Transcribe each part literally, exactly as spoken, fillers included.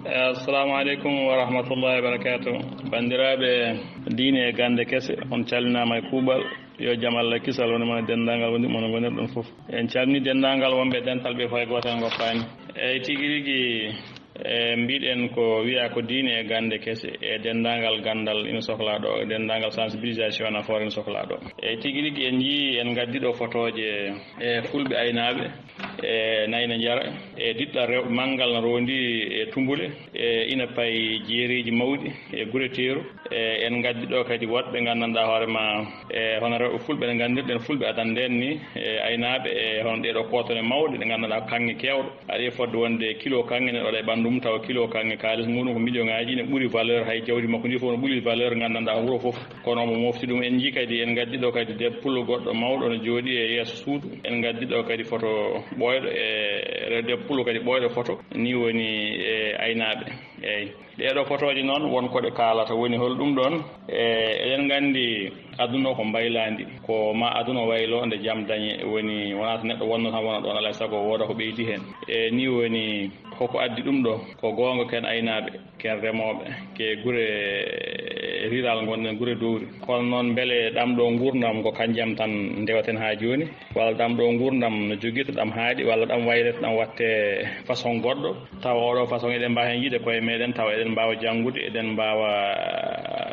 Assalamu aleykum wa rahmatullahi wa barakatuh. Banndiraaɓe diine e gannde kese, on calminaama e kuuɓal. Yo jam Allah kisal woni mon e denndaangal woni mon wonir ɗon fof. En calmini denndaangal wonɓe dental ɓe fay gooto en ngoppaani. Eyi, tigi rigi, e mbiɗen ko wiya ko diine e gannde kese e denndaangal ganndal ina sohlaa ɗo, e denndaangal sensibilisation nafoore ina sohlaa ɗo. Eyi, tigi rigi, en njii, en ngaddi ɗo fotooje e fulɓe aynaaɓe e Nayna Njara, e diɗɗal rew-, manngal no rondi e Tumbule, e ina payi jeereeji mawɗi e gure teeru. E en ngaddi ɗo kadi woɗɓe nganndanɗaa hoore ma, e hono rewɓe fulɓe, ɗe nganndirɗen fulɓe adan nden ni, e aynaaɓe, e hono ɗee ɗo kootone mawɗe ɗe nganndanɗaa ko kaŋŋe keewɗo. Aɗa e fodde wonde kilo kaŋŋe ne waɗa e ɓanndu mum, tawa kilo kaŋŋe kaalis muɗum ko million ŋaaji, ne ɓuri valeur, hay jawdi makko ndi fof no ɓuri valeur nganndanɗaa wuro fof. Kono omo mofti ɗum. En njii kadi, en ngaddi ɗo kadi debbo pullo goɗɗo mawɗo no jooɗi e yeeso suudu. En ngaddi ɗo kadi foto ɓooyɗo e re-, debbo pullo kadi ɓooyɗo foto. Ni woni e aynaaɓe. Eyi. Ɗee ɗo fotooji noon, won ko ɗe kaalata. Woni hol ɗum ɗoon? E, eɗen nganndi aduna o ko mbaylaandi. Ko ma aduna o waylo nde jam dañe. Woni wonaa so neɗɗo wonno tan wona ɗoon, alaa e sago wooda ko ɓeyti heen. E, ni woni hoko addi ɗum ɗo? Ko goonga, ken aynaaɓe, ken remooɓe, ke gure rural ngonɗen, gure dowri. Kono noon, mbele ɗam ɗo nguurndam ko kanjam tan ndewaten haa jooni? Walla ɗam ɗo nguurndam no jogii to ɗam haaɗi, walla ɗam waylete, ɗam watte façon goɗɗo? Tawa oɗo façon eɗen mbaawi heen yiide koye meɗen, tawa eɗen mbaawa janngude, eɗen mbaawa,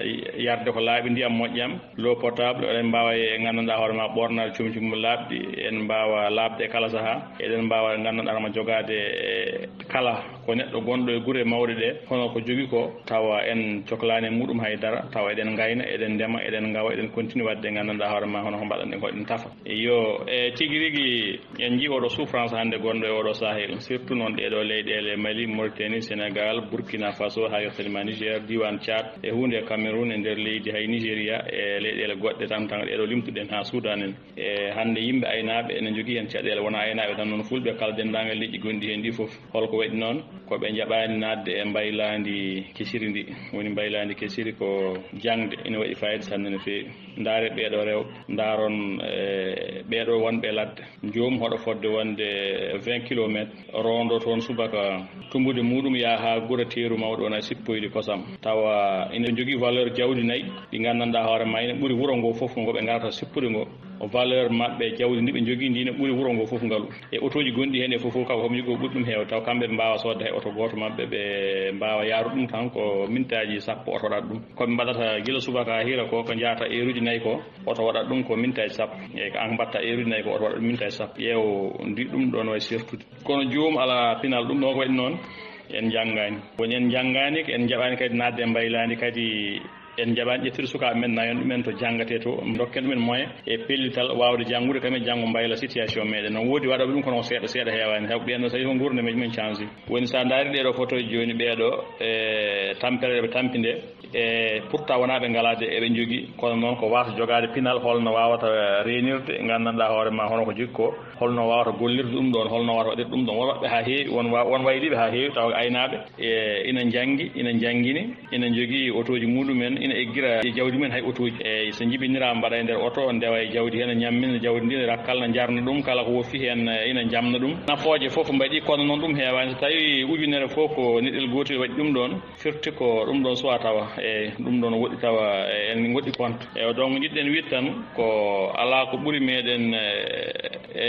eh, yarde ko laaɓi ndiyam moƴƴam, l'eau potable, eɗen mbaawa e nganndanɗaa hoore ma ɓornaade comci mum laaɓɗi, en mbaawa laaɓde e kala sahaa, eɗen mbaawa nganndanɗaa hoore ma jogaade, eh, kala ko neɗɗo gonɗo e gure mawɗe ɗe, hono ko jogii ko, tawa en coklaani e muɗum hay dara, tawa eɗen ngayna, eɗen ndema, eɗen ngawa, eɗen continue waɗde nganndanɗaa hoore ma hono ko mbaɗanɗen ko, eɗen tafa. Iyo, e tigi rigi, en njii oɗo souffrance hannde gonɗo e oɗo Sahel, surtout noon ɗee ɗo leyɗeele Mali, Mauritanie, Sénégal, Burkina Faso, haa yottani ma Niger, diiwaan Tchad, e huunde e Cameroun, e nder leydi hay Nigeria, e leyɗeele goɗɗe tan, tan ɗee ɗo limtuɗen haa Sudan en. E hannde yimɓe aynaaɓe ene njogii heen caɗeele, wonaa aynaaɓe tan, noon fulɓe kala denndaangal leƴƴi gonɗi heen ɗi fof. Holko waɗi noon? Ko ɓe njaɓaani naatde e mbaylaandi kesiri ndi. Woni mbaylaandi kesiri ko jaŋde, ina waɗi fayida sanne no feewi. Ndaare ɓee ɗo rewɓe, ndaaron, e, ɓee ɗo wonɓe ladde. Joom hoɗo fodde wonde vingt kilomètres, rondo toon subaka tumbude muɗum yaha haa gure teeru mawɗo wona sippoyde kosam. Tawa ina jogii valeur jawdi nayi ɗi nganndanɗaa hoore ma ina ɓuri wuro ngo fof ngo ɓe ngarata sippude ngo. Valeur maɓɓe, jawdi ndi ɓe njogii ndi ne ɓuri wuro ngo fof ngalu. E otooji gonɗi heen e fof fof, kala ko ɓe njogii o ɓuri ɗum heewde. Taw kamɓe ɓe mbaawa soodde hay oto gooto maɓɓe, ɓe mbaawa yaarude ɗum tan ko mintaaji sappo oto waɗata ɗum. Ko ɓe mbaɗata gila subaka haa hiira ko, ko njahata eeruuji nayi ko, oto waɗat ɗum ko mintaaji sappo. Eyi, ko an mbaɗta eeruuji nayi ko, oto waɗat ɗum mintaaji sappo. Ƴeew ndi ɗum ɗoon wayi sertude. Kono joom alaa pinal ɗum ɗo ko waɗi noon, en njanngaani. Woni en njanngaani, en njaɓaani kadi naatde e mbaylaandi kadi. En njaɓaani ƴettude sukaaɓe men, nayon ɗumen to janngatee to, ndokken ɗumen moyen e pellital waawde janngude, kam e janngo mbayla situation meɗen. No woodi waɗooɓe ɗum, kono ko seeɗa seeɗa, heewaani. Taw ɓeen ɗo, so tawi ko nguurndam meeji mumen change. Woni so a ndaarii ɗee ɗo fotooji jooni, ɓee ɗo, e tampere ɗe ɓe tampinde, e pourtant wonaa ɓe ngalaa de, eɓe njogii, kono noon ko waasa jogaade pinal, holno waawata reenirde, nganndanɗaa hoore ma hono ko jogii ko, holno waawata gollirde ɗum ɗoon, holno waawata waɗirde ɗum ɗoon. Won waɗɓe haa heewi, won wa-, won wayliiɓe haa heewi, tawa ko aynaaɓe, e ina njanngi, ina njanngini, ina njogii otooji muɗumen, ina eggira e jawdi mumen hay otooji. Eeyi, so njibiniraama mbaɗa e nder oto, ndewa e jawdi heen, ñammina jawdi ndi, rakkal na njarna ɗum, kala ko wofi heen, e, ina njamna ɗum. Nafooje fof mbaɗi, kono noon ɗum heewaani. So tawii ujunere fof ko neɗɗel gootel waɗi ɗum ɗoon, firti ko ɗum ɗoon suwaa tawa, e ɗum ɗoon woɗɗi tawa, e en ngoɗɗi compte. E donc, njiɗɗen wiide tan ko alaa ko ɓuri meɗen, e,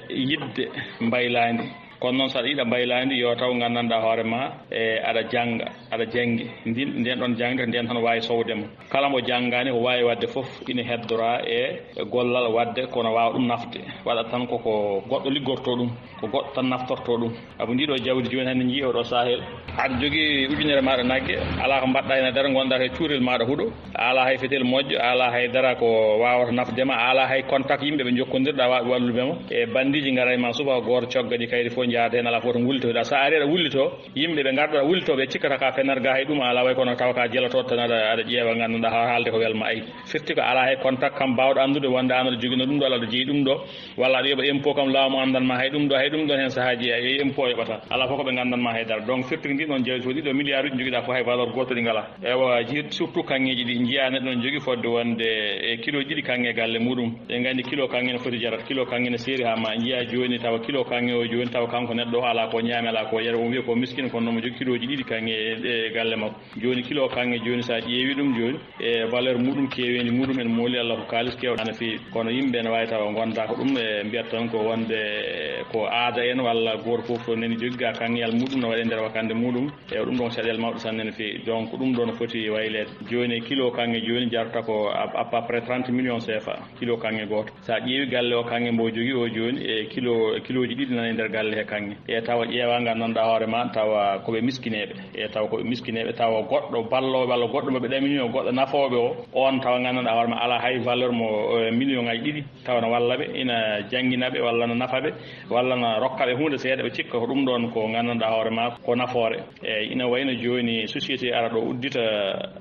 e yiɗde mbaylaandi. Kono noon, so aɗa yiɗa mbaylaandi, yo taw nganndanɗaa hoore ma, e, aɗa jannga, aɗa janngi. Ndin, nden ɗon jaŋde, nden tan waawi sowde mo. Kala mo janngaani, ko waawi waɗde fof ina heddoraa e gollal waɗde, kono waawa ɗum nafde. Waɗat tan koko goɗɗo liggortoo ɗum, ko goɗɗo tan naftortoo ɗum. Sabu ndii ɗoo jawdi jooni hannde njii oɗo Sahel, aɗa jogii ujunere maaɗa nagge, alaa ko mbaɗɗaa heen e dara, ngonɗaa he cuurel maaɗa huɗo, a alaa hay fetel moƴƴo, a alaa hay dara ko waawata nafde ma, a alaa hay contact yimɓe ɓe njokkondirɗaa waaɓe wallude ma. E banndiiji ngara e ma subaka gooto, cogga ɗi kayri fof njaada heen, alaa fof to ngullitoɗaa. So a arii aɗa wullitoo, yimɓe ɓe ngarɗaa wullitoo, ɓe cikkata ka fenar ga hay ɗum a alaa, way kono tawa ka jelotooɗo tan aɗa, aɗa ƴeewa, nganndanɗaa haa haalde ko welma. Ay, firti ko alaa hay contact kam baawɗo anndude wonde aan aɗa jogino ɗum ɗo, walla aɗa jogii ɗum ɗo, walla aɗa yoɓa impôt kam laamu anndan ma hay ɗum ɗo, hay ɗum ɗon heen sahaaji ay impôt yoɓata. Alaa fof ko ɓe nganndan ma hay dara. Donc, firti ko ndin ɗon jawdi fof, ɗiɗo milliard uji njogiɗaa fof hay valeur gooto ɗi ngalaa. Ewa, jiit surtout kaŋŋeeji ɗi njiyaa neɗɗo no jogii fodde wonde e kilo ɗiɗi kaŋŋe galle muɗum. En nganndi kilo kaŋŋe no foti jarata, kilo kaŋŋe no seeri haa ma njiyaa jooni tawa kilo kaŋŋe o jooni tawa kam Ko neɗɗo o alaa ko ñaami, alaa ko yari, o wiya ko miskin, kono noon mo jogii kilooji ɗiɗi kaŋŋe e, e galle makko. Jooni kilo kaŋŋe jooni, so a ƴeewi ɗum jooni, e valeur muɗum keeweendi muɗum en mooli, Allah ko kaalis keewɗo no feewi. Kono yimɓe ene waawi tawa ngondaaka ɗum, e mbiyat tan ko wonde ko aada en walla gooto fof to neni jogii ga kaŋŋeyal muɗum no waɗe nder wakande muɗum. E ɗum ɗon ko caɗeele mawɗe sanne no feewi. Donc ɗum ɗon foti wayleede. Jooni kilo kaŋŋe jooni jarata ko à, à peu près trente millions C F A, kilo kaŋŋe gooto. So a ƴeewi galle o kaŋŋe mbo jogii o jooni, e kilo, kilooji ɗiɗi nana e nder galle he kaŋŋe. E tawa ƴeewa nganndanɗaa hoore ma, tawa ko ɓe miskineeɓe. E tawa ko ɓe miskineeɓe, tawa goɗɗo ballooɓe walla goɗɗo mo ɓe ɗamini o, goɗɗo nafooɓe o, on tawa nganndanɗaa hoore ma alaa hay valeur mo, e, million ŋaaji ɗiɗi, tawa na walla ɓe, ina janngina ɓe, walla na nafa ɓe, walla na rokka ɓe huunde seeɗa, ɓe cikka ko ɗum ɗon ko nganndanɗaa hoore ma ko nafoore. Eeyi, ina wayno jooni société ara ɗo uddita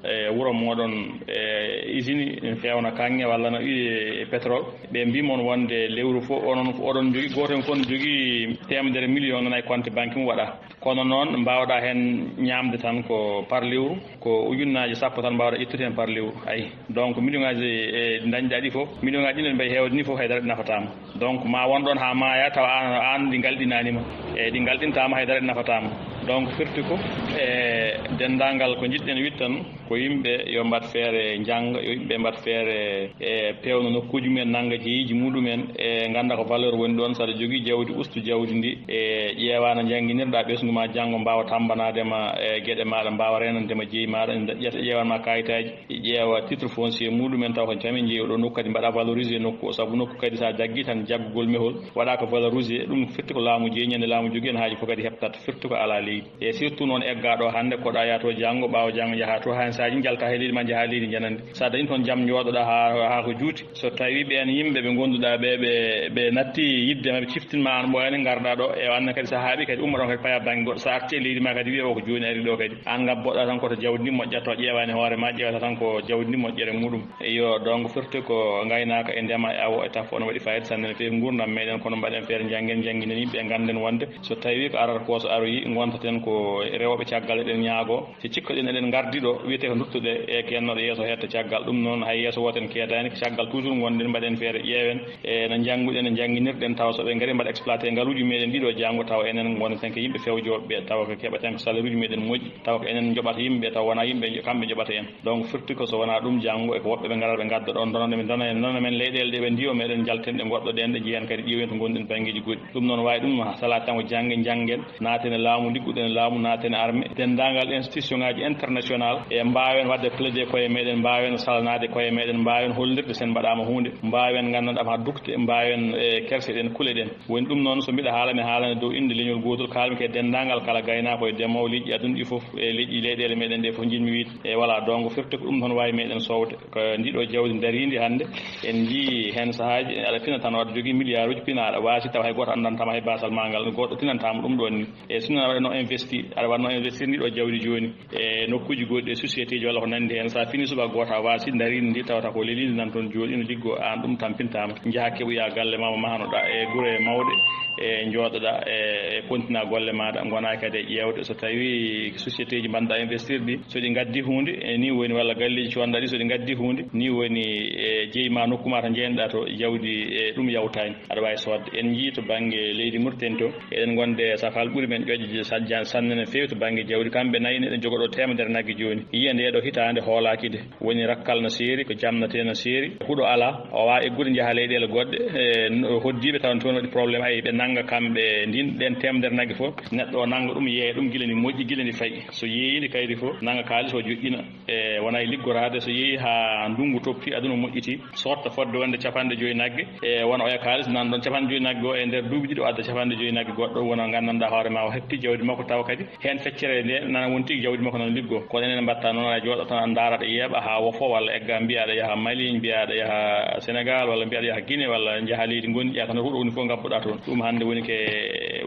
e wuro mooɗon, e usine ene feewna kaŋŋe walla no wiye pétrole. Ɓe mbii mon wonde lewru fof onon, oɗon jogii, gooto heen fof ne jogii teemedere million nana e compte banque mum waɗa. Kono noon mbaawɗaa heen ñaamde tan ko par lewru, ko ujunnaaje sappo tan mbaawɗaa ƴettude heen par lewru. Ayi, donc million ŋaaji e ndañɗaa ɗi fof, million ŋaaji ɗi no mbayi heewde ni fof, hay dara ɗi nafataa ma. Donc ma won ɗon haa maaya tawa aan, aan ɗi ngalɗinaani ma. E ɗi ngalɗintaa ma, hay dara ɗi nafataa ma. Donc firti ko e denndaangal ko njiɗɗen wiide tan ko yimɓe yo mbaɗ feere njannga, yo yimɓe mbaɗ feere e peewna nokkuuji mumen, nannga jeyiiji muɗumen, e ngannda ko valeur woni ɗoon. So aɗa jogii jawdi, ustu jawdi ndi, e ƴeewa no njannginirɗaa ɓesngu ma, janngo mbaawa tammbanaade ma e geɗe maaɗa, mbaawa reenande ma jeyi maaɗa, ƴeewan ma kaayitaaji. Ƴeewa titre foncier muɗumen taw ko jam en jeeyi ɗo nokku kadi mbaɗa valoriser nokku o, sabu nokku kadi sa jaggi tan jaggugol mehol waɗa ko valoriser, ɗum firti ko laamu jeeyi, ñande laamu jogii en haaji fof kadi heɓtat, firti ko ala leydi. E surtout noon egga ɗo hannde koɗa yaha to janngo, ɓaawo janngo njaha to, hay saaji njalta he leydi ma njaha leydi janandi. Sa dañi toon jam jooɗoɗa ha, ha ko juuti. So tawi ɓeen yimɓe ɓe gonduɗa ɓe, ɓe, ɓe natti yidde maɓɓe ciftinma an ɓooyani ngarɗa ɗo, e anne kadi sa haaɓi kadi ummoɗon kadi paya bannge goɗɗo. Sa arti e leydi ma kadi wiya o ko jooni ari ɗo kadi. An ngabboɗa tan koto jawdi ndi moƴƴatto, ƴeewani hoore ma, ƴeewata tan ko jawdi ndi moƴƴere muɗum. Iyo, donc firti ko ngaynaaka e ndema e awo e tafo no waɗi fayida sanne no feewi ngurdam meɗen, kono mbaɗen feere njanngen, njannginen yimɓe, ngannden wonde so tawi ko arata ko so aroyi, ngontaten ko rewooɓe caggal eɗen ñaago. Si cikkoɗen eɗen ngardi ɗo, wiyete ko duttuɗe e kennoɗo yeeso hetta caggal. Ɗum noon hay yeeso wooten keedaani, ko caggal toujours ngonɗen, mbaɗen feere ƴeewen. E no njannguɗen, no njannginirɗen, tawa so ɓe ngari mbaɗa exploité ngaluuji meɗen ɗiɗo janngo, tawa enen ngoneten ko yimɓe fewjooɓe ɓe, tawa ko keɓaten ko salaire uji meɗen moƴƴi, tawa ko enen njoɓata yimɓe, tawa wona yimɓe njo-, kamɓe njoɓata en. Donc firti ko so wona ɗum janngo e ko woɓɓe ɓe ngarata ɓe ngadda ɗon ndona men, ndona en, ndona men leyɗeele ɗe ɓe ndiyo meɗen njalten ɗe goɗɗo ɗen ɗe njiyan kadi ƴeewen to ngonɗen banngeeji goɗɗi. Ɗum noon wawi ɗum salaa tan ko jannge njanngen, naaten e laamu, liggoɗen e laamu, naaten e armée, denndaangal institution ngaji international, e mbaawen waɗde plaider koye meɗen, mbaawen salanaade koye meɗen, mbaawen hollirde sen mbaɗaama huunde, mbaawen nganndanɗaa ma dukde, mbaawen, e, kerseɗen, kuleɗen. Woni ɗum noon, so mbiɗa haala, mi haalana dow innde leñol gootol, kaalmi ko e denndaangal kala gaynaako e demoowo leƴƴi aduna ɗi fof, e leƴƴi leyɗeele meɗen ɗe fof njiɗmi wiide. E voilà, donc firti ko ɗum noon waawi meɗen soowde. Ko ndiɗo jawdi ndariindi hannde, en njii heen sahaaji, aɗa fina tan, aɗa jogii milliard uji pina, aɗa waasi tawa hay gooto anndanta ma hay baasal ma ngal, goɗɗo tinanta ma ɗum ɗoon ni. E sinno aɗa waɗno investi, aɗa waɗno investir ndiɗo jawdi jooni e nokkuuji goɗɗi, e société ji walla ko nanndi heen, so a fini subaka gooto a waasi ndariindi ndi, tawata ko leliindi nan toon jooɗi, no liggo, aan ɗum tampintaama. Njaha keɓoya galle ma mo mahanoɗa e gure mawɗe, e njooɗoɗa e, e kontina golle maaɗa, ngonaa kadi e ƴeewde so tawi société ji mbanɗa investir ɗi, so ɗi ngaddi huunde, e ni woni, walla galleeji coonɗa ɗi, so ɗi ngaddi huunde, ni woni e jeyi ma nokku ma to njeeynoɗa to jawdi, e ɗum yawtaani. Aɗa waawi soodde. En njii to bannge leydi Mauritanie to, eɗen ngonde safal ɓuri men ƴoƴde sa-, jan-, sanne no feewi to bannge jawdi. Kamɓe nayi eɗen jogo ɗo teemedere nagge jooni. Yiya nde ɗo hitaande hoolaaki nde. Woni rakkal no seeri, ko jamnatee no seeri. Huɗo alaa, o waawa eggude njaha leyɗeele goɗɗe. E, no, hoddiiɓe tawa toon waɗi problème, ay, ɓe nannga kamɓe ndin, ɗen teemedere nagge fof. Neɗɗo o nannga ɗum, yeeya ɗum gila ndi moƴƴi, gila ndi fayi. So yeeyi ndi kayri fof, nannga kaalis o joƴƴina. E, wona e liggoraade, so yeeyi haa ndunngu toppi, aduna moƴƴiti, sootta fodde wonde capanɗe joyi nagge, e, wona oya kaalis nan ɗon capanɗe joyi nagge o, e nder duuɓi ɗiɗi o adda capanɗe joyi nagge goɗɗo, wona nganndanɗaa hoore ma o heɓti jawdi makko, tawa kadi heen feccere nde nana woni tigi jawdi makko nana liggo. Kono enen mbaɗta noon, a jooɗo tan, a ndaara ɗo yeeɓa haa wofo, walla egga mbiya aɗa yaha Mali, mbiya aɗa yaha Sénégal, walla mbiya aɗa yaha Guinée, walla njaha leydi ngonɗi, ƴeewa tan huɗo woni fof ngabbuɗaa toon. Ɗum hannde woni ke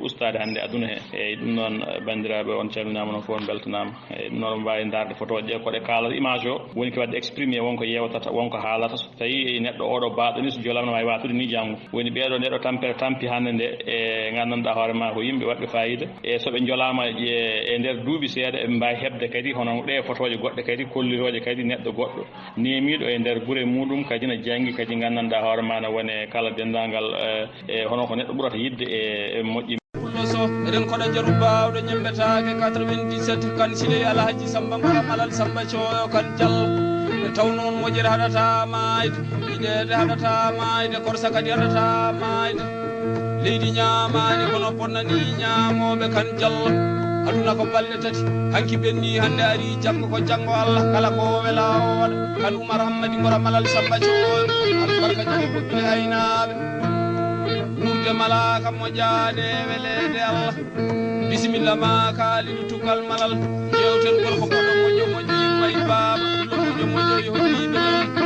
ustaade hannde aduna he. Eyyi, ɗum noon, banndiraaɓe, on calminaama, onon fof on mbeltanaama. Eyyi, ɗum noon, on mbaawi ndaarde photo je, ko ɗe kaalata, image o woni ko waɗde exprimé, wonko yeewtata, wonko haalata. So tawi neɗɗo oɗo baaɗo ni, so jolaama, no waawi waatude ni janngo. Woni ɓeeɗo, ndeɗo tampere tampi hannde nde, e nganndanɗaa hoore ma ko yimɓe waɗɓe faayiida. E so ɓe njolaama e, e nder duuɓi seeɗa, eɓe mbaawi heɓde kadi hono ɗe photoje goɗɗe kadi, kollitooje kadi neɗɗo goɗɗo neemiiɗo e nder gure muɗum, kadi na janngi, kadi nganndanɗaa hoore ma no wone kala denndaangal, e, e hono ko neɗɗo ɓurata yiɗde e, e moƴƴi. Pullo Sow, Ɗen koɗa jaru baawɗo ñembetaake quatre-vingt-dix-sept kan siley Alhaji Samba Ngora Malal Samba Cooyo kan Jal. Nde tawnoo on moƴƴere haɗata maayde, yiɗeede haɗata maayde, korsa kadi haɗata maayde. Leydi ñaamaani kono bonnanii ñaamooɓe kan Jal. Aduna ko balɗe tati, hanki ɓenni hannde ari janngo ko janngo Allah kala ko wela o waɗa. Kan Umar Hammadi Ngora Malal Samba Cooyo, albarka jale moƴƴude aynaaɓe. Wuurde malaaka moƴƴaade e weleede Allah. Bisimilla ma kaalidu tugal malal. Jewten gorko koɗo moƴƴo moƴƴo yumma e baaba. Pullo moƴƴo moƴƴo e hoɗiiɓe.